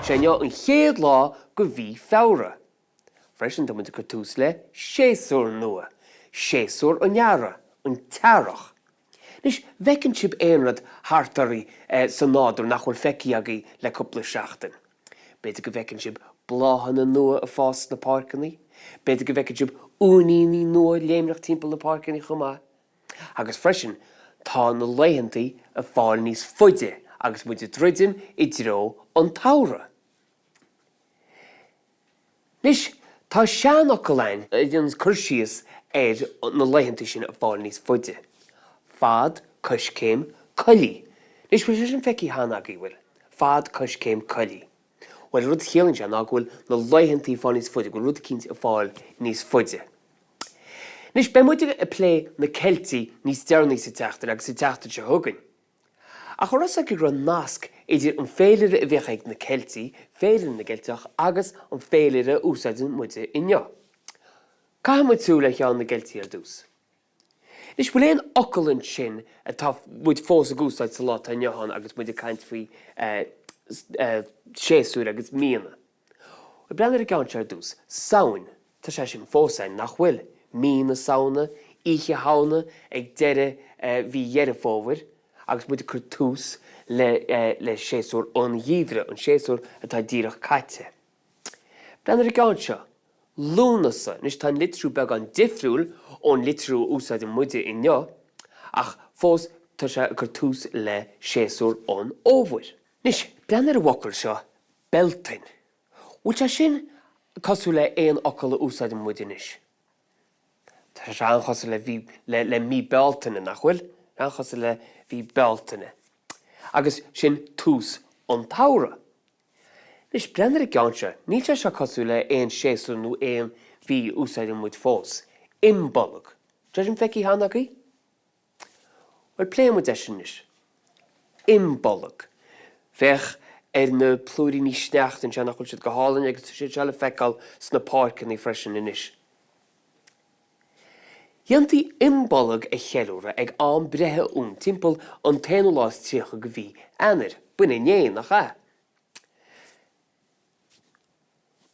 Sé inniu an chéad lá go mhí Feabhra. Freisin tá muid ag cur tús le séasúr nua, séasúr an earraigh, an t-earrach. Anois, bhfeiceann sibh aon rud thart oraibh sa nádúr nach bhfuil feicthe agaibh le cúpla seachtain? B'fhéidir go bhfeiceann sibh bláthanna nua ag fás sna páirceanna? B'fhéidir go bhfeiceann sibh uainíní nua ag léimneach timpeall na páirceanna chomh maith? Agus freisin, tá na laethantaí ag fáil níos faide agus muid ag druidim i dtreo an tsamhraidh. Anois, tá seanfhocal ann a dhéananns cur síos ar na laethanta sin ag fáil níos faide. Fad coiscéim coiligh. Anois, bhfuil sé sin feicthe cheana agaibh, bhfuil? Fad coiscéim coiligh. Bhuel, an rud a chiallaíonn sé ná go bhfuil na laethantaí ag fáil níos faide, go bhfuil rud eicínt ag fáil níos faide. Anois, beidh muid ag plé na Ceiltigh níos deireanaí sa tseachtain agus sa tseachtain seo chugainn. Ach an raibh fhios agaibh go raibh nasc idir an féilire a bhíodh ag na Ceiltigh, féilire na gCeilteach, agus an féilire a úsáideann muide inniu? Caithfidh muid súil ar cheann na gCeiltigh ar dtús. Anois, bhfuil aon fhocal ansin atá muid fós ag úsáid sa lá atá inniu ann agus muid ag caint faoi séasúir agus míonna? Bhuel, breathnaigh ar an gceann seo ar dtús. Samhain. Tá sé sin fós ann, nach bhfuil? Mí na Samhna, Oíche Shamhna ag deireadh mhí Dheireadh Fómhair agus muid ag cur tús le le séasúr an gheimhridh, an séasúr atá díreach caite. Breathnaigh ar an gceann seo. Lúnasa. Anois tá an litriú beagán difriúil ón litriú a úsáideann muide inniu, ach fós tá sé ag cur tús le séasúr an fhómhair. Anois, breathnaigh ar an bhfocal seo, Bealtaine. Bhfuil sé sin cosúil le aon fhocal a úsáideann muid anois? Tá sé an-chosúil le mhí, le, le mí Bealtaine, nach bhfuil? An-chosúil le mhí Bealtaine. Agus sin tús an tsamhraidh. Anois, breathnaigh ar an gceann seo. Níl sé seo cosúil le aon séasúr nó aon mhí a úsáideann muid fós. Imbolg. Tá sé sin feicthe cheana agaibh? Bhuel, pléifidh muid é sin anois. Imbolg. Féach ar na plúiríní sneachta anseo, nach bhfuil siad go hálainn agus tá siad seo le feiceáil sna páirceanna freisin anois. Dhéantaí Imbolg a cheiliúradh ag am breithe Fhionn, timpeall an t-aonú lá is 30 de mhí Eanáir. B'in inné, nach ea?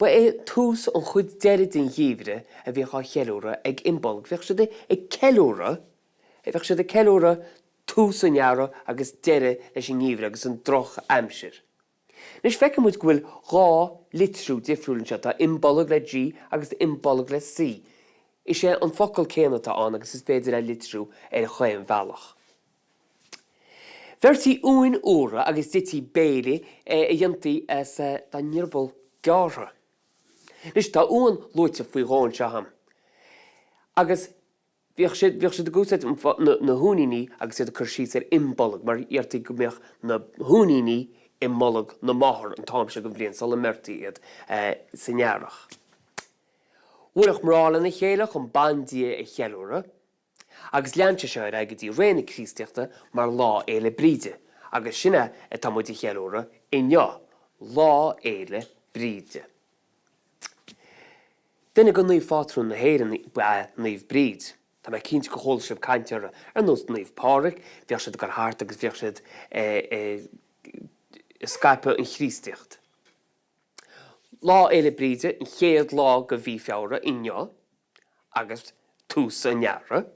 Ba é tús an chuid deiridh den gheimhreadh a bhíodh á cheiliúradh ag Imbolg. Bhíodh siad ag ceiliúradh, bhíodh siad ag ceiliúradh tús an earraigh agus deireadh leis an ngeimhreadh agus an droch-aimsir. Anois feiceann muid go bhfuil dhá litriú difriúil anseo, tá Imbolg le G agus Imbolc le C. Is é an focal céanna atá ann agus is féidir é a litriú ar chaon bhealach. Bheirtí uain úra agus d'ití béilí a dhéantaí as dá ndrioball gearrtha. Anois, tá uan luaite faoi dhó anseo agam. Agus bhíodh siad, bhíodh siad ag úsáid na huainíní agus iad ag cur síos ar Imbolg mar dheirtí go mbíodh na huainíní i mbolg na máthar an t-am seo den bhliain sula mbeirtí iad san earrach. Bhuailfeadh mná lena chéile chun bandia a cheiliúradh. Agus lean sé seo ar aghaidh go dtí ré na Críostaíochta mar Lá Fhéile Bríde, agus sin é atá muid a cheiliúradh inniu, Lá Fhéile Bríde. Duine de naomh phátrúin na hÉireann ba ea Naomh Bríd. Tá mé cinnte gur chuala sibh caint uirthi, ar nós Naomh Pádraig, bhíodh siad ag dul thart agus bhíodh siad ag scaipeadh an Chríostaíocht. Lá Fhéile Bríde, an chéad lá de mhí Feabhra, inniu, agus tús an earraigh.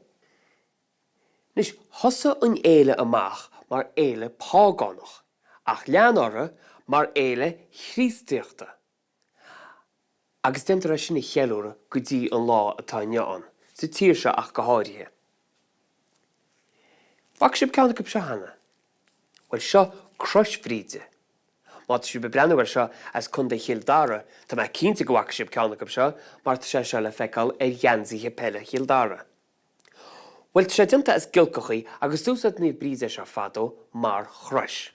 Anois, thosaigh an fhéile amach mar fhéile págánach, ach lean uirthi mar fhéile Chríostaíochta, agus déantar é sin a cheiliúradh go dtí an lá atá inniu ann, sa tír seo ach go háirithe. Bhfaca sibh ceann acu seo cheana? Bhuel, seo Crois Bhríde. Má tá sibh ag breathnú air seo as Contae Chill Dara, tá mé cinnte go bhfaca sibh ceann acu seo mar tá sé seo le feiceáil ar gheansaithe peile Chill Dara. Bhuel, tá sé déanta as giolcachaí agus d'úsáid Naomh Bríd é seo fadó mar chrois.